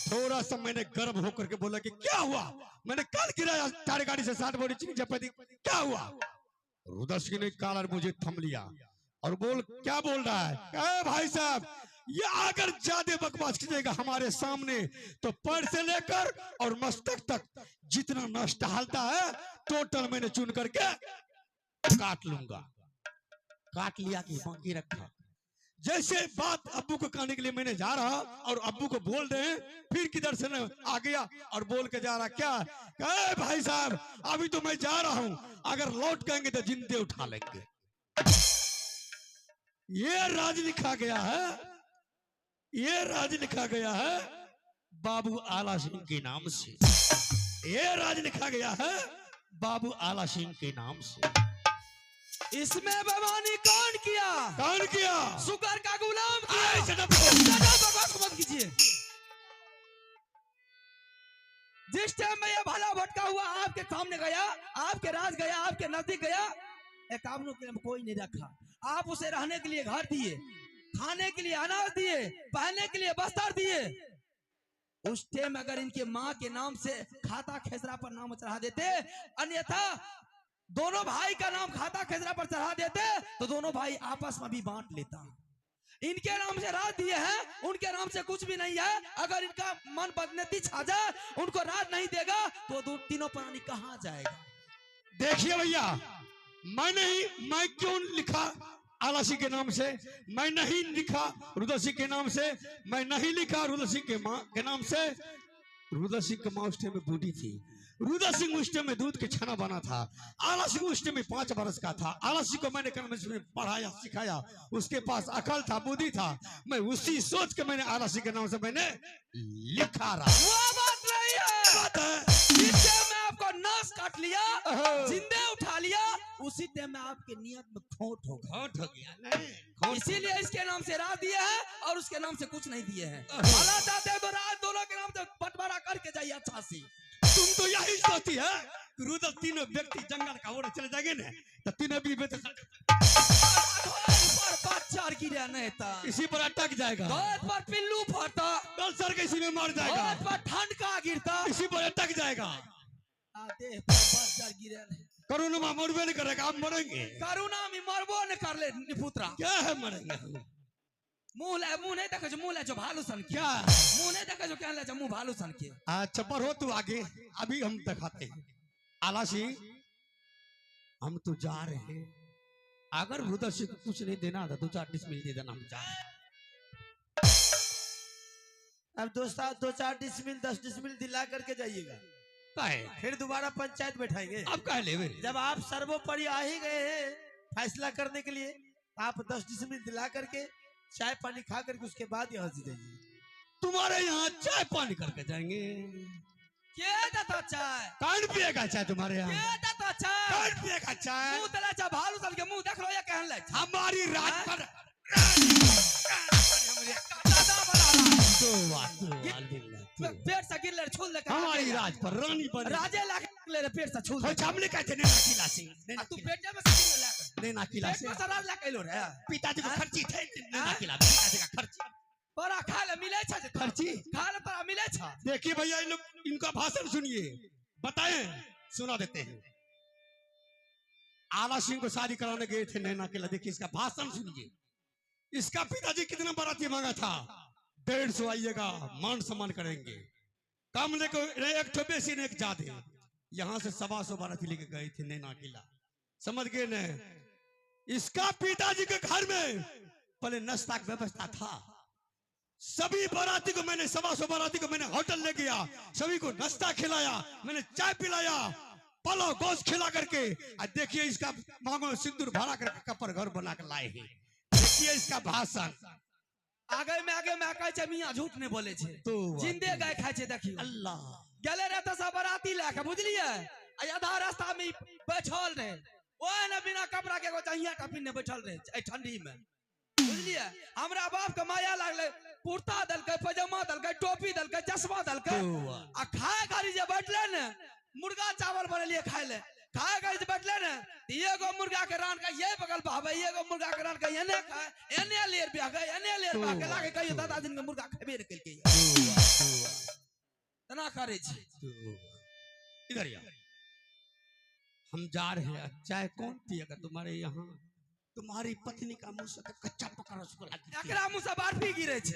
थोड़ा सा मैंने गर्म होकर के बोला कि क्या हुआ, मैंने कल गिराया 4 गाड़ी से 60 बोरी चीनी चपाती, क्या हुआ? रुदल सिंह ने कालर मुझे थम लिया और बोल, क्या बोल रहा है? ए भाई साहब, ये अगर ज्यादा बकवास कीजिएगा हमारे सामने तो पैर से लेकर और मस्तक तक जितना नष्ट टहलता है टोटल मैंने चुन करके काट लूंगा। काट लिया कि बाकी रखा। जैसे बात अब्बू को कहने के लिए मैंने जा रहा और अब्बू को बोल रहे हैं, फिर किधर से न आ गया और बोल के जा रहा क्या, ए भाई साहब अभी तो मैं जा रहा हूं, अगर लौट के आएंगे तो जिंदे उठा लेंगे। ये राज लिखा गया है, ये राज लिखा गया है बाबू आला सिंह के नाम से, ये राज लिखा गया है बाबू आला सिंह के नाम से। इसमें बेमानी कौन किया? कौन किया? शुगर का गुलाम किया। आए, shut up। ज्यादा बकवास मत कीजिए। जिस टाइम में ये भला भटका हुआ आपके सामने गया, आपके राज गया, आपके नजदीक गया, एक आमनों के लिए कोई नहीं रखा। आप उसे रहने के लिए घर दिए, खाने के लिए अनाज दिए, पहनने के लिए बस्तर दिए। उस टाइम अगर इनके माँ के नाम से खाता खेसरा पर नाम चढ़ा देते, अन्यथा दोनों भाई का नाम खाता खेसरा पर चढ़ा देते तो दोनों भाई आपस में भी बांट लेता। इनके नाम से राज दिए हैं, उनके नाम से कुछ भी नहीं है। अगर इनका मन बदनीति छा जाए, उनको राज नहीं देगा तो दो तीनों प्राणी कहाँ जाएगा? देखिए भैया, मैं नहीं, मैं क्यों लिखा आलासी के नाम से, मैं नहीं लिखा रुद्र सिंह के नाम से, मैं नहीं लिखा रुद्र सिंह के माँ के नाम से। रुद्र सिंह के माँ उस टाइम में बूढ़ी थी, रुद्र सिंह उस टाइम में दूध के छाना बना था, आला सिंह उस टाइम में 5 बरस का था। आला सिंह को मैंने कन्वेंस में पढ़ाया सिखाया, उसके पास अकल था, बुद्धि था, मैं उसी सोच के मैंने आला सिंह के नाम से मैंने लिखा रहा। वो बात नहीं है। बात है। जिस टाइम में आपको नस काट लिया, जिंदे उठा लिया, उसी टाइम में आपके नियत में खोट हो गया। खोट हो गया, नहीं, खोट। इसीलिए इसके नाम से राज दिए हैं और उसके नाम से कुछ नहीं दिए हैं। भला चाहते हैं तो राज दोनों के नाम से बंटवारा करके जाइए अच्छा सी। तुम तो यही सोचती है कि रुद्र तीनों व्यक्ति जंगल का ओर चले जाएंगे ना, तो तीनों भी बेटे पर बच्चा गिरे नहीं था, इसी पर अटक जाएगा, बहुत पर पिल्लू फटा, कल सर के इसी में मर जाएगा, बहुत पर ठंड का गिरता, इसी पर अटक जाएगा। आ देह पर बच्चा गिरे नहीं। करुणा मां मरबे नहीं करेगा, आप मरेंगे। करुणा में मरबो नहीं कर ले निपुत्रा। क्या है मरेंगे हम? मुंह ले, मुंह नहीं देखे जो मुंह ले जो भालू सन के। क्या? मुंह नहीं देखे जो क्या ले जो मुंह भालू सन के। अच्छा बढ़ो तू आगे, अभी हम दिखाते हैं। आलासी हम तो जा रहे हैं, अगर रुद्र सिंह को कुछ नहीं देना था 2-4 डिसमिल दे देना, हम जा रहे हैं। अब दोस्ता 2-4 डिसमिल 10 डिसमिल दिला करके जाइएगा, काहे? फिर दोबारा पंचायत बैठाएंगे। अब काहे लेवे? जब आप सर्वोपरि आ ही गए हैं फैसला करने के लिए, आप 10 डिसमिल दिला करके चाय पानी खा करके उसके बाद यहाँ से जाइए। तुम्हारे यहाँ चाय पानी करके जाएंगे। के देता चाय? कौन पिएगा चाय तुम्हारे यहाँ? के देता चाय? कौन पिएगा चाय? मुंह तला चा भालू सन के मुंह देख लो या कहन ले। हमारी राज पर दादा बना रहा है। दो बार, दो बार दिन रात, दो बार। पेट से गिर ले छूल ले के हमारी राज पर रानी बनी। राजे लाके ले रे पेट से छूल ले। हो, हमने कहते नैना किला से, नैना आ तू किला। पेटे में से गिर ले। नैना किला पेट से। में से राज लाके लो रे। पिताजी को हाँ? खर्ची थे, नैना हाँ? किला, पिताजी का खर्ची। तोरा खाए ले मिले छा जे तोरा? खर्ची? खाए ले तोरा मिले छा? देखिए भैया, इन लोग इनका भाषण सुनिए, बताएं, सुना देते हैं। आला सिंह को शादी कराने गए थे नैना किला, देखिए इसका भाषण सुनिए। इसका पिताजी कितना बाराती मांगा था, 150 आइएगा, मान सम्मान करेंगे, कम लेकर नहीं, एक ठो बेसी नहीं, एक ज्यादा। यहाँ से 125 बाराती लेके गए थे नैना किला, समझ गए न? इसका पिताजी के घर में पहले नाश्ता की व्यवस्था था, सभी बाराती को मैंने 125 बाराती को मैंने होटल ले गया, सभी को नाश्ता खिलाया, मैंने चाय पिलाया, पलो गोश्त खिला करके। और देखिए इसका मांगो सिंदूर भरा करके कपर घर बना कर लाए हैं। देखिए इसका भाषण। आगे में कहै छै मियां झूठ नहीं बोले छै, तो जिंदे गाय खाय छै। देखियो अल्लाह गेले रहे तऽ सब बराती लए के, बुझलियै? आ आधा रास्ता में बैठल रहे, ओह ने बिना कपड़ा के एगो जहिया टपिन ने बैठल रहे एहि ठंडी में, बुझलियै? हमरा बाप के माया लागलै, कुर्ता देलकै, पैजामा देलकै, टोपी देलकै, चश्मा देलकै। आ खाय घड़ी जे बैठले ने, मुर्गा चावल बनेलियै खाय ले, खाय घड़ी जे बैठले ने, तऽ एगो मुर्गा के रान के ये बगल बहबै, एगो मुर्गा के रान के एने खाय, एने लेर बियाह के, एने लेर बियाह के, लागे कहियो दादा दिन के मुर्गा खेबे नहि केलकै। करे छै। इधर आ, हम जा रहे हैं। चाय कौन पिएगा तुम्हारे यहाँ? तुम्हारी पत्नी का मुंह से तो कच्चा पका रसगुल्ला गिरती है। एकरा मुंह से बर्फी गिरे छै,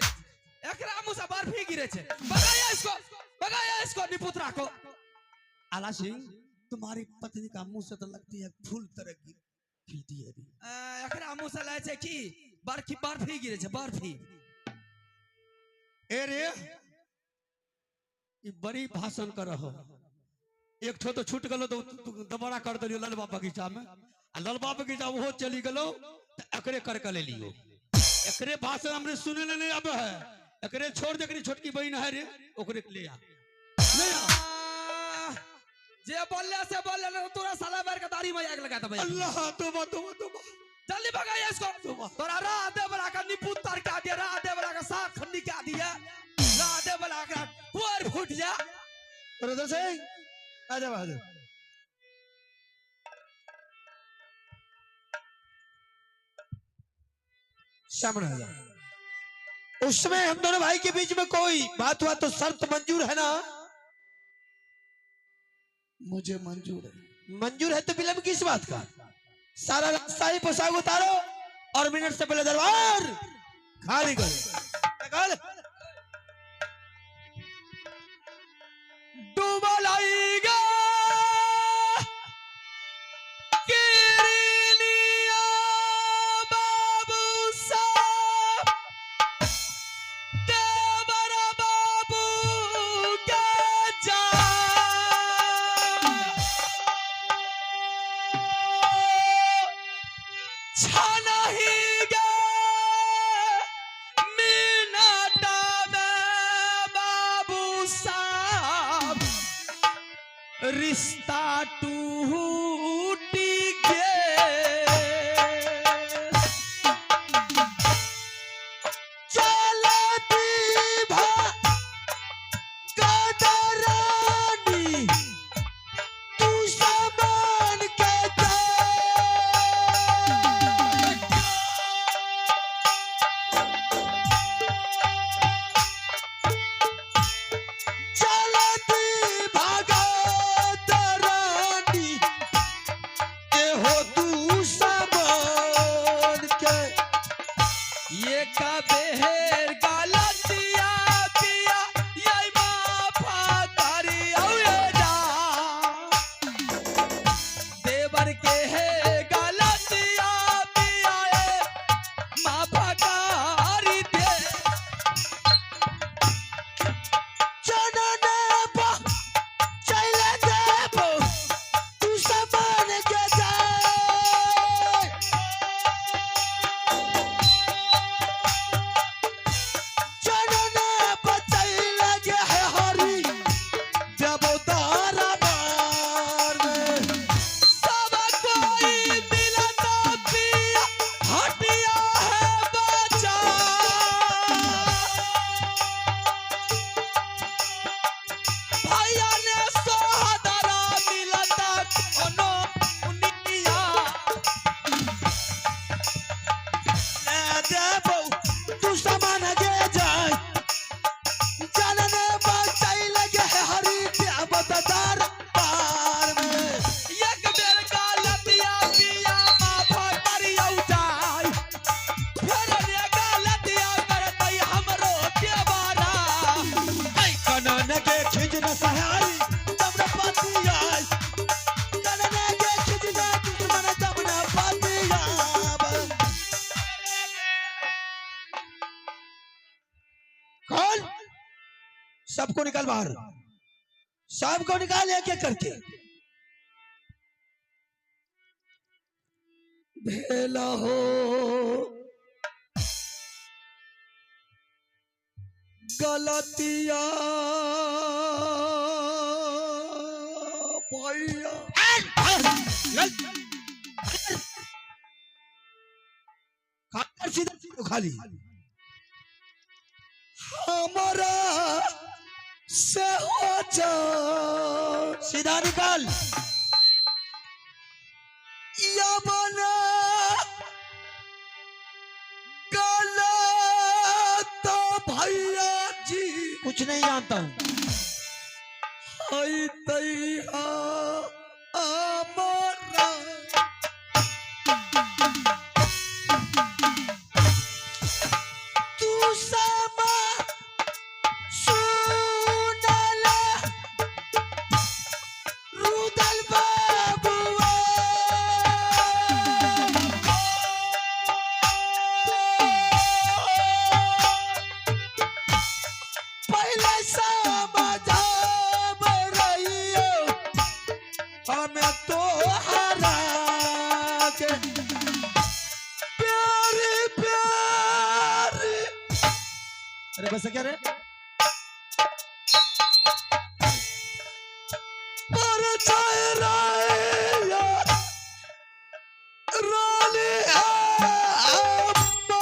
एकरा मुंह से बर्फी गिरे छै। भगाया इसको, भगाया इसको निपुत्रा को। आला सिंह, तुम्हारी पत्नी का मुंह से तो लगती है फूल तरह की खिलती है। एकरा मुंह से लागै छै कि बर्फी बर्फी गिरे छै, बर्फी। ए रे, ई बड़ी भाषण कर रहो। एक ठो तो छूट गलो तो दोबारा कर दिलियो ललबा बगीचा में, आ ललबा बगीचा वो चली गलो तो एकरे कर के ले लियो। एकरे भाषण हमरे सुने ले नहीं आबे है। एकरे छोड़ दे, एकरी छोटकी बहन है रे, ओकरे के ले आ। ले आ। जे बोलले से बोलले, नहीं तो तोरा साला बार के दाढ़ी में आग लगा देबै। अल्लाह, तोबा तोबा तोबा। जल्दी भगाइए इसको। तोरा राह दे वाला का निपुत्तर का दिया, राह दे वाला का सात खंडी का दिया, राह दे वाला का पुअर फूट जा। रुद्र सिंह, आ जाओ आ जाओ। सामने आ जाओ। उसमें हम दोनों भाई के बीच में कोई बात हुआ तो शर्त मंजूर है ना? मुझे मंजूर है। मंजूर है तो विलंब किस बात का? सारा रास्ता ही पोशाक उतारो और मिनट से पहले दरबार खाली करो। निकाल। डूबा लाएगा किरनिया बाबू साहब, देवरा बाबू के जा। छाना ही गे मिनटा में बाबू साहब, रिश्ता टूटी गे। चलती भा गदरानी, तू सामान के दे। चलती भगत रानी, के हो तू सामान के। ये कबेर गलतिया पिया, ये माफा करी औए जा। देवर के है गलतिया पिया, ये माफा करी दे। जनने पा चले देबो, तू सामान के दे। जनने पा चले गे है हरी, देबो तारा बार में। सब कोई मिलता पिया, हटिया है बचा। भैया ने सोहदरा मिलता कोनो उनिया। ले देबो, तू सामान के जाए। जनने पा चले गे है हरी, देबो तारा बार में। एक बेर गलतिया पिया माफा करियौ जाय, फेर रे गलतिया करतै हमरो देवरा। कनन के खिजन सहारी तब न पाती आई, कनन के खिजन दुश्मन तब न पाती आब। कौन? सबको निकाल बाहर, सबको निकाल एक एक करके। भेला हो गलतिया भैया, खाकर सीधा सीधा खाली हमारा से हो जा। सीधा निकाल। या बना गलत भैया जी, कुछ नहीं जानता हूं। होइतै हमरा। तू समा सुनला रुदल बाबुआ पहले समझाब रहियो हमें तो हरा के प्यारी प्यारी। अरे बस क्या रे? पर रानी अम्मा।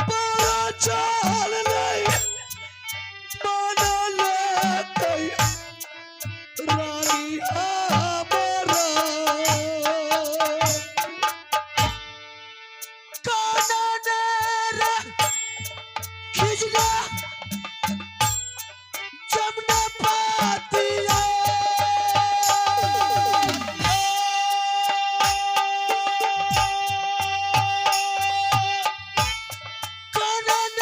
पर चाल नहीं बनल रानी हमरा। कानन खिजला जमुना पातिया कानन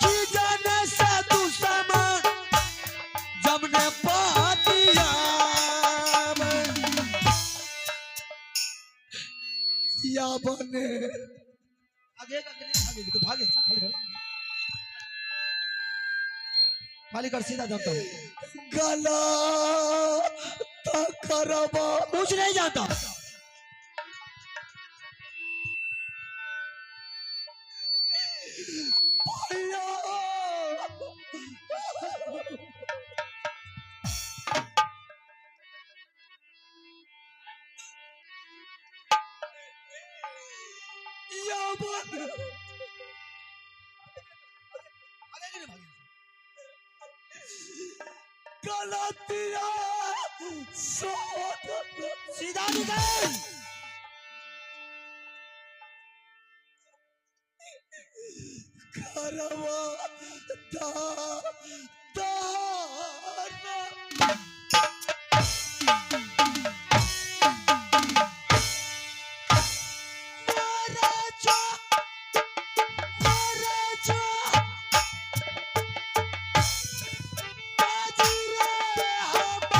खिजन से दुश्मन जमुना पातिया या बने आगे आगे निकल, भागे खाली कर, खाली कर, सीधा जानता हूँ। गला करबा कुछ नहीं जानता। भैया। या बने गलतिया सीधा निकल। करवा दा दाना महाराजा महाराजा बाजीरे हमार।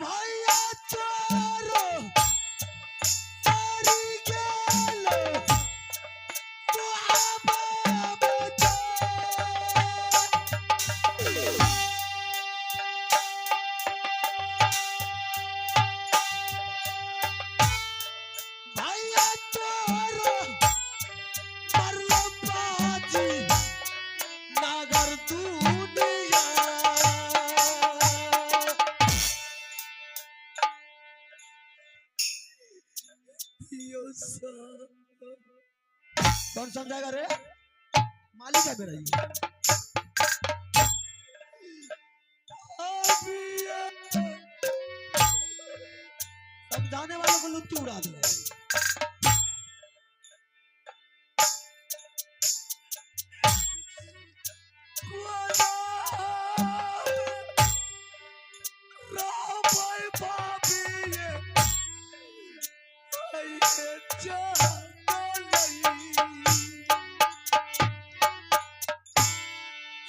भैया चोरो मारी गेलो मुहाबा। भैया चोरो मरलो बाजी नागर दुनिया। कौन समझाएगा रे? मालिक है मेरा ये। समझाने वालों को लुत्ती उड़ा दे।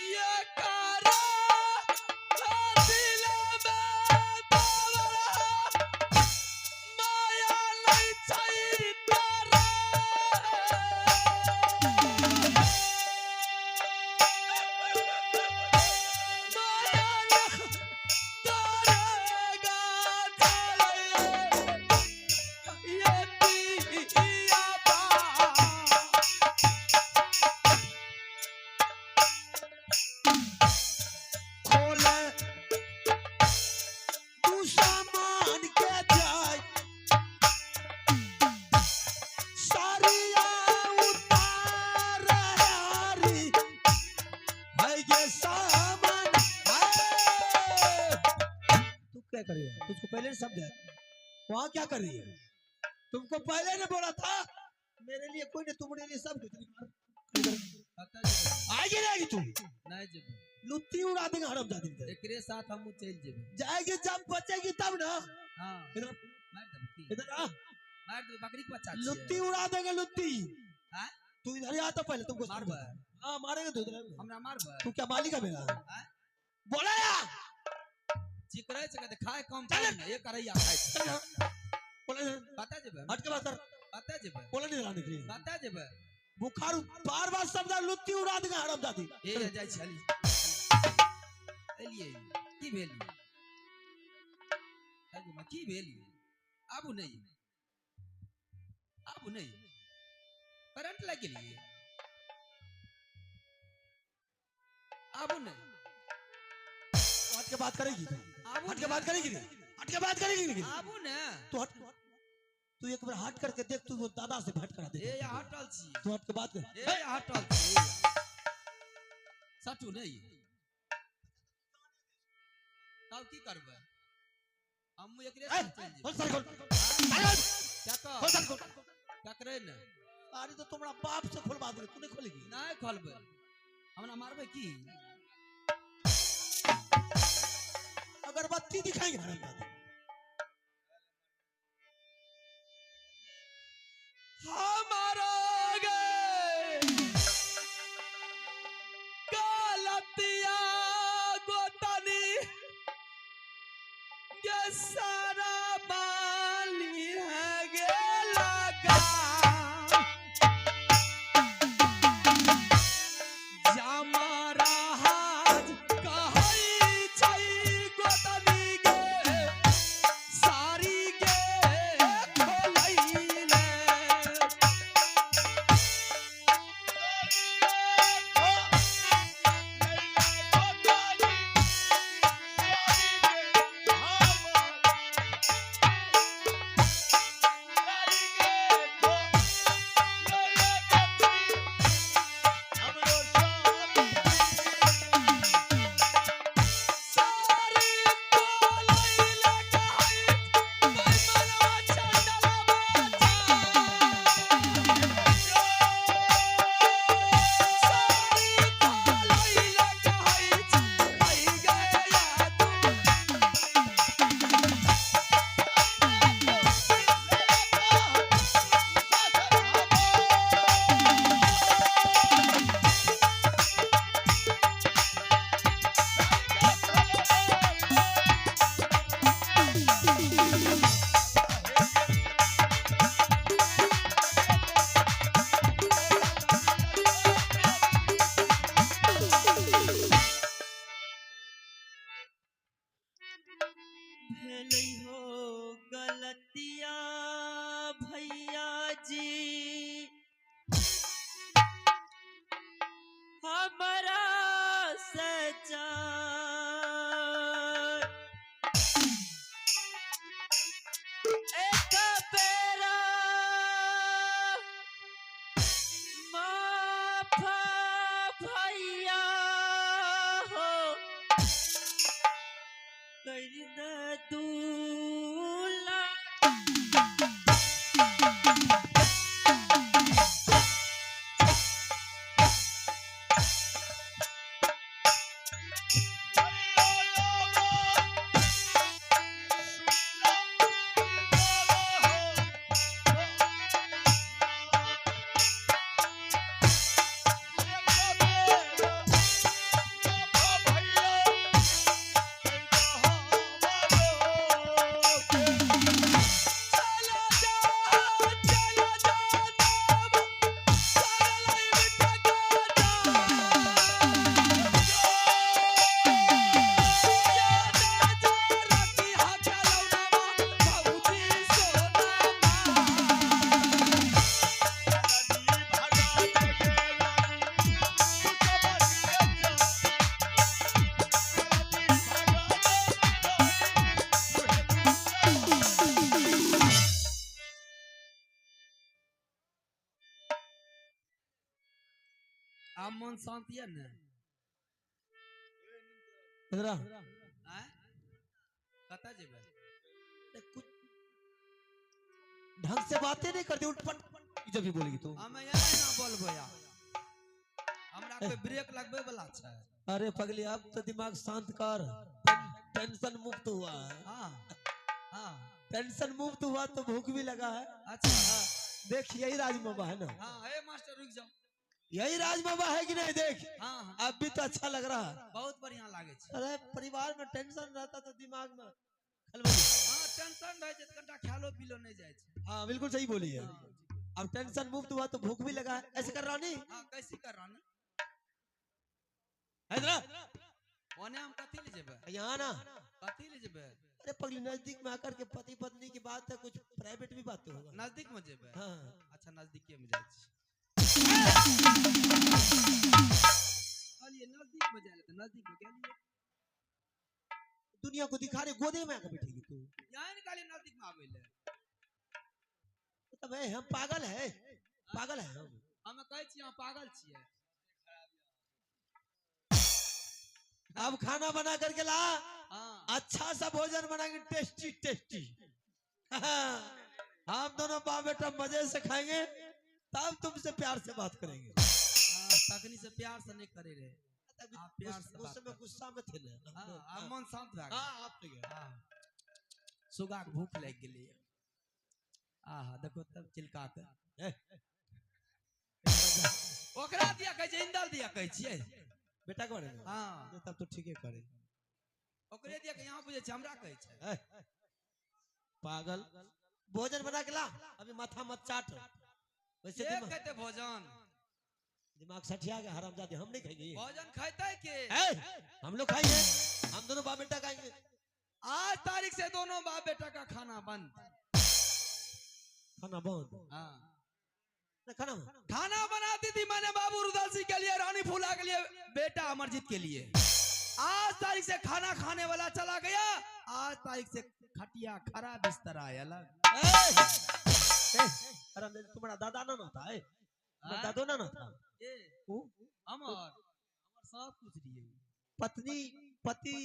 ये कारा दिल में। क्या कर रही है? तुझको पहले समझा, वहां क्या कर रही है? तुमको पहले ने बोला था मेरे लिए कोई नहीं, तुम्हारे लिए सब कुछ। आएगी नहीं आएगी तू? नहीं जेबै। लुत्ती उड़ा देंगे हरामजादी तेरे। एकरे साथ हम चल जेबै। जाएगी जब बचेगी तब ना। हां इधर मार देबै की? इधर आ। मार देबै, बकरी के बच्चा छियै। लुत्ती उड़ा देंगे लुत्ती। हाँ? तू इधर ही आता पहले, तुमको मारबै। हाँ मारेंगे तू इधर। हमरा मारबै? तू क्या मालिक है मेरा? हाँ? बोला यार। चिकरै छै कहते खाय कम चल। कम एक करैया खाय छै। चल यहाँ। बोला इधर। कतऽ जेबै? हट के बात कर। कतऽ जेबै? बोला नहीं आने के लिए। कतऽ जेबै? बुखार बार बार समझा, लुत्ती उड़ा देंगे हरामजादी। ए जाइ छली। एलियै की भेल? आगू में की भेल? आबू नहीं, आबू नहीं, करंट लागि गेलियै। आबू नहीं। तू हट के बात करेगी तू? आबू हट के बात करेगी नहीं? हट के बात करेगी नहीं? आबू ने। तू हट, तू एक बार हट करके देख, तू वो दादा से भेंट करा दे। ए हटल छी। तू हट के बात कर। ए हटल छी। सटू नहीं। तब की करबै? हम एकरे ए, साथ चलि जेबै। खोल सारी खोल। क्या कह? खोल सारी खोल। ककरे ने? अरे तो तुम्हारा बाप से खोलवा दे, तू नहीं खोलेगी? नहीं खोलबै। हमरा मारबै की? अगरबत्ती दिखाएंगे हरामजादी। हमारा गे गलतिया गोतनी ये सारा बाली है गे लगा जामा राज कहै छै गोतनी गे सारी गे खोलैले। सारी खोलैले कहै बैमनवा चंडलवा सारी खोलैले कहै आई गया तू। भेलै हो गलतिया भैया जी हमरा सचा एक बेरा माफ भैया हो कर दे दूला। चला जा चला जा नाम सारा मिटा जा या जा रखी हा खेलौनावा भौजी सोनामा। आब मन शांत यऽ ने? इधर आ। आँय? कतऽ जेबै? जेबै? कुछ ढंग से बातें नहीं करती, उठपट जब भी बोलेगी तू। हम यहाँ ना बोलबो यार, हमरा कोई ब्रेक लगबे वाला छै। अरे पगली, अब तो दिमाग शांत कर, टेंशन मुक्त हुआ है। हाँ हाँ, टेंशन मुक्त हुआ तो भूख भी लगा है। अच्छा हाँ, देख यही राज बाबा है ना। हाँ, ए मास्टर रुक जाओ, यही राज बाबा है कि नहीं? देख हाँ हाँ, अब भी तो अच्छा लग रहा है, बहुत बढ़िया लागे छै। अरे परिवार में टेंशन रहता तो दिमाग में खलबली। हाँ, टेंशन रहे छै त कनिटा खालो पीलो नहीं जाय छै। हाँ बिल्कुल सही बोली है। अब टेंशन मुक्त हुआ तो भूख भी लगा है। ऐसे कर रानी। हाँ, कैसी कर रानी? है ना? ओने हम कथी ले जेबै? यहाँ ना कथी ले जेबै? अरे पगली, नजदीक में आकर के पति पत्नी की बात है, कुछ प्राइवेट भी बात होगा। नजदीक में जेबै? हाँ। अच्छा, नजदीके में जाइ छी। कहलिए नजदीक में जाय त नजदीक में गेलिए। दुनिया को दिखा रहे, गोदे में आकर बैठेगी तू। यहाँ ने कहलिए नजदीक में आबै ले। तब है, हम पागल है, पागल है हम। हम कहै छी अहाँ पागल छियै। अब खाना बना करके ला। हाँ। अच्छा सा भोजन बनाएंगे, टेस्टी टेस्टी। हम दोनों बाप बेटा मजे से खाएंगे, तब तुमसे प्यार से बात करेंगे। हाँ, तखनी से प्यार से नहीं करे रहे। आप प्यार से बात उस समय गुस्सा में थे ना। हाँ, आब मन शांत भए गेल। हाँ, आप ठीक है। हाँ, सुगा के भूख लागि गेलै। आहा, देखो तब चिलका के ओकरा दिया कहै छै, इंदल दिया कहै छियै बेटा के बारे में। हाँ, तब तो ठीक है करे। ओकरे दिया के यहाँ बुझै छै, हमरा कहै छै। पागल, भोजन बना के ला, अभी माथा मत चाट। वैसे के खेतै भोजन? दिमाग सठिया गया हरामजादे, हम नहीं खाएंगे। भोजन खेतै के? हम लोग खाएंगे, हम दोनों बाप बेटा खाएंगे। आज तारीख से दोनों बाप बेटा का खाना बंद। खाना बंद? हाँ, खाना खाना बनाती थी मैंने बाबू रुदल सिंह के लिए, रानी फूला के लिए, बेटा अमरजीत के लिए। आज तारीख से खाना खाने वाला चला गया। आज तारीख से खटिया खरा बिस्तर आया अलग। तुम्हारा दादा ना ना था, दादो ना ना था। अमर सब कुछ दिए। पत्नी पति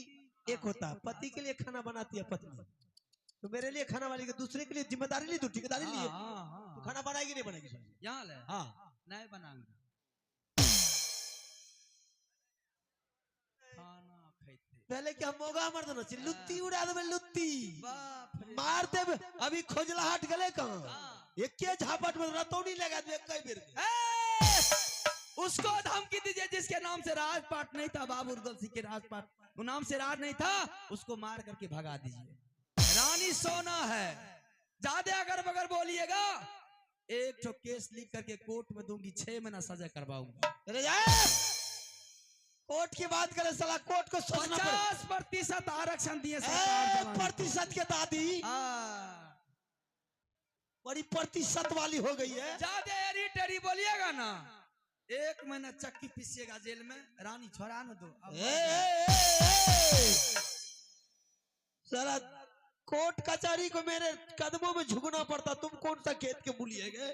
एक होता है, पति के लिए खाना बनाती है पत्नी, तो मेरे लिए खाना वाली के दूसरे के लिए जिम्मेदारी ली, तो ठेकेदारी ली, तो खाना बनाएगी नहीं बनाएगी? यहाँ ले। हाँ, नहीं बनाएंगे खाना खाते। पहले क्या मोगा मर दो ना, लुत्ती उड़ा दे, लुत्ती मार दे। अभी खोजला हट गले कहाँ, एक के झापट में रतौनी लगा दे कई बेर। उसको धमकी दीजिए जिसके नाम से राजपाट नहीं था, बाबू रुदल सिंह के राजपाट नाम से राज नहीं था, उसको मार करके भगा दीजिए। रानी सोना है, ज्यादा अगर बगर बोलिएगा एक ठो केस लिख करके कोर्ट में दूंगी, 6 महीना सजा करवाऊंगा। अरे कोर्ट की बात करे साला, कोर्ट को सोचना 50% आरक्षण दिए सरकार। प्रतिशत के दादी बड़ी प्रतिशत वाली हो गई है। ज्यादा एरी टेरी बोलिएगा ना, 1 महीना चक्की पीसिएगा जेल में, रानी छोड़ा न दो। साला कोर्ट कचहरी को मेरे कदमों में झुकना पड़ता, तुम कौन सा खेत के बोलिए गए?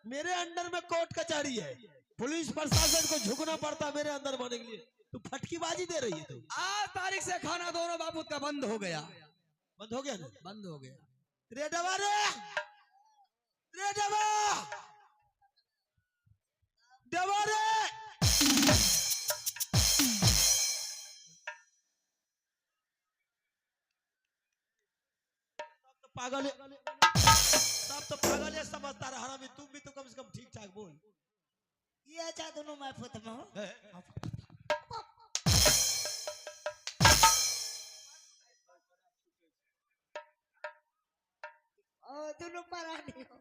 मेरे अंडर में कोर्ट कचहरी है, पुलिस प्रशासन को झुकना पड़ता मेरे अंदर माने के लिए। तू फटकी बाजी दे रही है तू। आज तारीख से खाना दोनों बाबू का बंद हो गया। बंद हो गया ना? बंद हो गया। रे डबा रे, रे डबा, डबा रे। पागल है सब, तो पागल है समझता रहा हरामी। तुम भी तो कम से कम ठीक ठाक बोल। ये अच्छा दोनों मैं फुत में हूं। ओ दोनों परानी हो।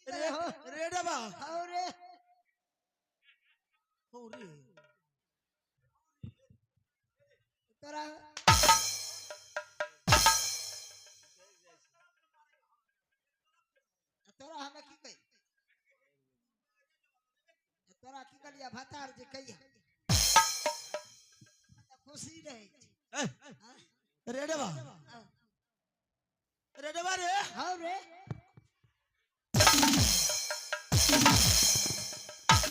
रे रे डबा और रे और तोरा तोरा हमें की कही, तोरा की कहलिया भतार जे कहिया खुशी रहे। रे डबा, रे डबा रे। हाँ रे।